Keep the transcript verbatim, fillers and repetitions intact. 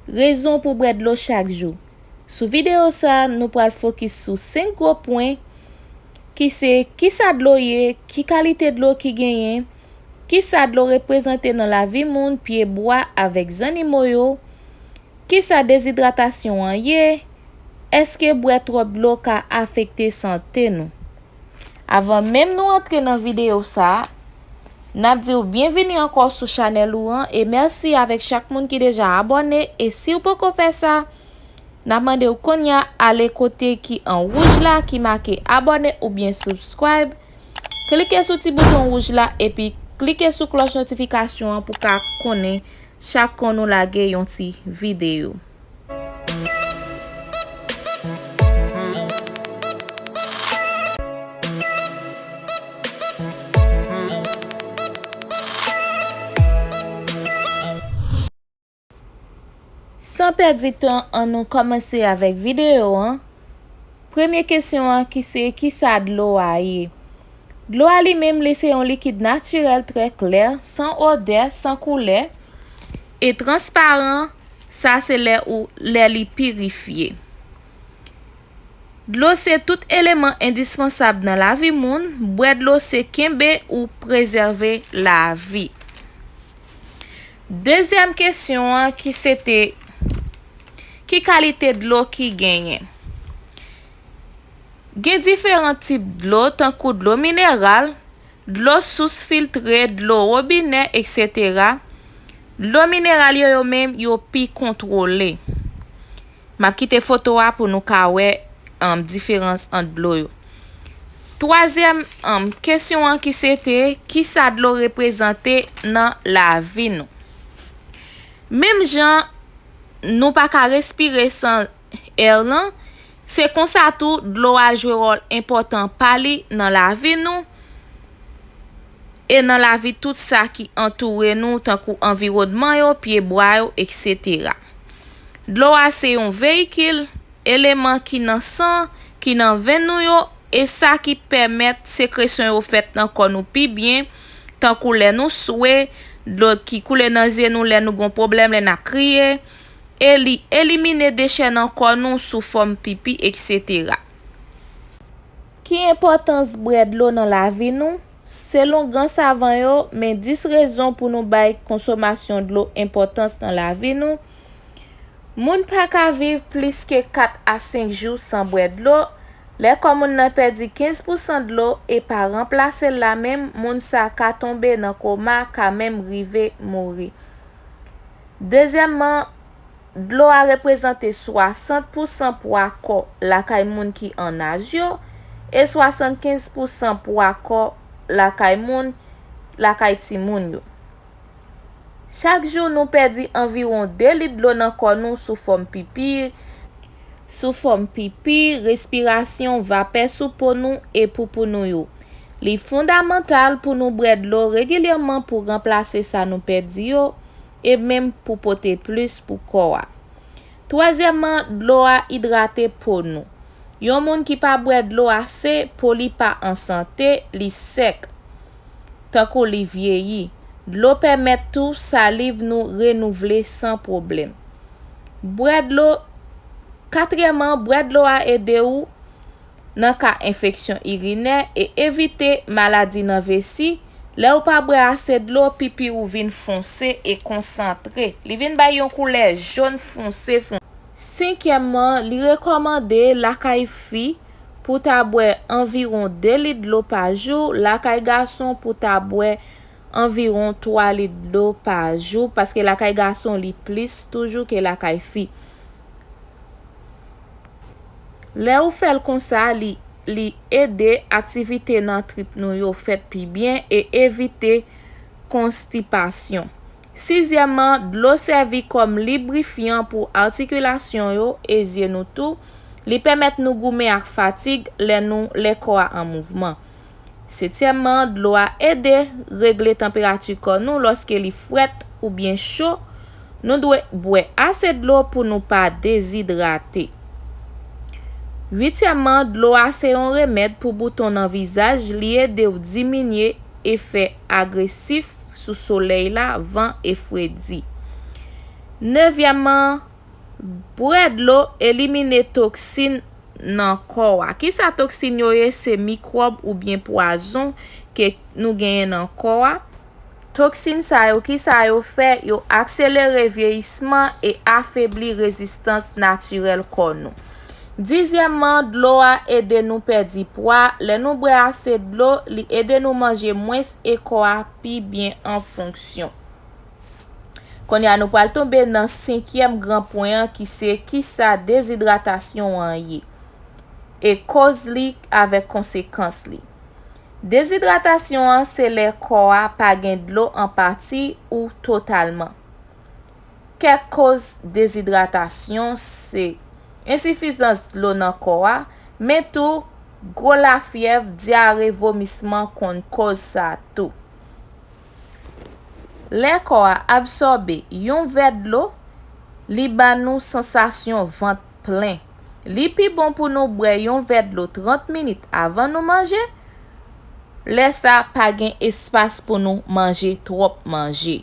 Rezon pou bwè dlo chak jou. Sou videyo sa, nou pral fokis sou senk gwo pwen, ki se kisa dlo ye, ki kalite dlo ki genyen, kisa dlo reprezante nan lavi moun, pyebwa avèk zannimo yo, kisa dezidratasyon an ye, èske bwè twòp dlo ka afekte sante nou? Avan menm nou antre nan videyo sa a, n ap di w byenvini ankò sou chanèl ou an e mèsi avèk chak moun ki deja abòne e si w poko fè sa, n ap mande w kounye a ale kote ki an wouj la ki make abòne oubyen subscribe, klike sou ti bouton wouj la epi klike sou klòch notifikasyon an pou w ka konnen chak kon nou lage yon ti videyo. San pèdi tan, ann nou kòmanse avèk videyo an. Premye kesyon an ki se, kisa dlo a ye? Dlo a li menm, li se yon likid natirèl trè klè, san odè, san koulè, e transparan, sa se lè ou, lè li pirifye. Dlo se tout eleman endispansab nan lavi moun, bwè dlo se kenbe ou prezève lavi. Dezyèm kesyon an ki se te, ki kalite dlo ki genyen? Gen diferan tip dlo, tankou dlo mineral, dlo sous filtre, dlo wobinè, etsetera. Dlo mineral yo, yo menm, yo pi kontwole. M ap kite foto a pou nou ka wè, um, diferans ant dlo yo. Twazyèm, um, kesyon an ki se te, kisa dlo reprezante nan lavi nou? Menm jan nou pa ka respire san air lan, se konsa tou dlo a jwe wòl enpòtan pa li nan lavi nou e nan lavi tout sa ki antoure nou, tankou anviwònman yo, pyebwa yo, etsetera. Dlo a se yon veyikil, eleman ki nan san, ki nan venn nou yo, e sa ki pèmèt sekresyon yo fèt nan kò nou pi byen, tankou lè nou swe, dlo ki koule nan zye nou lè nou gon pwoblèm, lè n ap kriye, e li elimine dechè nan kò nou sou fòm pipi, etsetera. Ki enpòtans bwè dlo nan lavi nou? Selon gran savan yo, men dis rezon pou nou bay konsomasyon dlo enpòtans nan lavi nou. Moun pa ka viv plis ke kat a senk jou san bwè dlo. Lè kò moun nan pèdi kenz pousan dlo e pa ranplase l lamenm, moun sa ka tonbe nan koma, ka menm rive mouri. Dezyèmman, dlo a reprezante swasant pousan pwa kò lakay moun ki an aj yo e swasannkenz pousan pwa kò lakay moun, lakay timoun yo. Chak jou, nou pèdi anviwon de lit dlo nan kò nou sou fòm pipi, sou fòm pipi, respirasyon, vapè sou po nou e poupou nou yo. Li fondamantal pou nou bwè dlo regilyèman pou ranplase sa nou pèdi yo e menm pou pote plis pou kò a. Twazyèmman, dlo a idrate po nou. Yon moun ki pa bwè dlo ase, po li pa an sante, li sèk, tankou li vyeyi. Dlo pèmèt tou saliv nou renouvle san pwoblèm. Bwè dlo, katriyèmman, bwè dlo a ede w nan ka enfeksyon irinè e evite maladi nan vesi. Lè ou pa bwè ase dlo, pipi ou vin fonse e konsantre. Li vin bay yon koulè jòn fonse fonse. Senkyèmman, li rekòmande lakay fi pou ta bwè anviwon de lit dlo pa jou, lakay gason pou ta bwè anviwon twa lit dlo pa jou, paske lakay gason li plis toujou ke lakay fi. Lè ou fè l konsa, li, li ede aktivite nan trip nou yo fèt pi byen e evite konstipasyon. Sizyèmman, dlo sèvi kòm librifyan pou atikilasyon yo e zye nou tou. Li pèmèt nou goumen ak fatig lè nou, lè kò a an mouvman. Setyèmman, dlo a ede regle tanperati kò nou lòske li frèt oubyen cho. Nou dwe bwè ase dlo pou nou pa dezidrate. Uityèmman, dlo a se yon remèd pou bouton nan vizaj, li ede w diminye efè agresif sou solèy la, van e fredi. Nevyèmman, Bwè dlo elimine toksin nan kò a. Kisa toksin yo ye? Se mikwòb oubyen pwazon ke nou genyen nan kò a. Toksin sa yo, kisa yo fè? Yo akselere vyeyisman e afebli rezistans natirèl kò nou. Dizyèmman, dlo a ede nou pèdi pwa. Lè nou bwè ase dlo, li ede nou manje mwens e kò a pi byen an fonksyon. Kounye a, nou pral tonbe nan senkyèm gran pwen an, ki se kisa dezidratasyon an ye e koz li avèk konsekans li. Dezidratasyon an se lè kò a pa gen dlo an pati ou totalman. Kèk koz dezidratasyon se ensifizans dlo nan kò a, men tou gwo lafyèv, dyare, vomisman konn koz sa tou. Lè kò a absòbe yon vè dlo, li ba nou sansasyon vant plen. Li pi bon pou nou bwè yon vè dlo trant minit avan nou manje. Lè sa, pa gen espas pou nou manje twòp manje.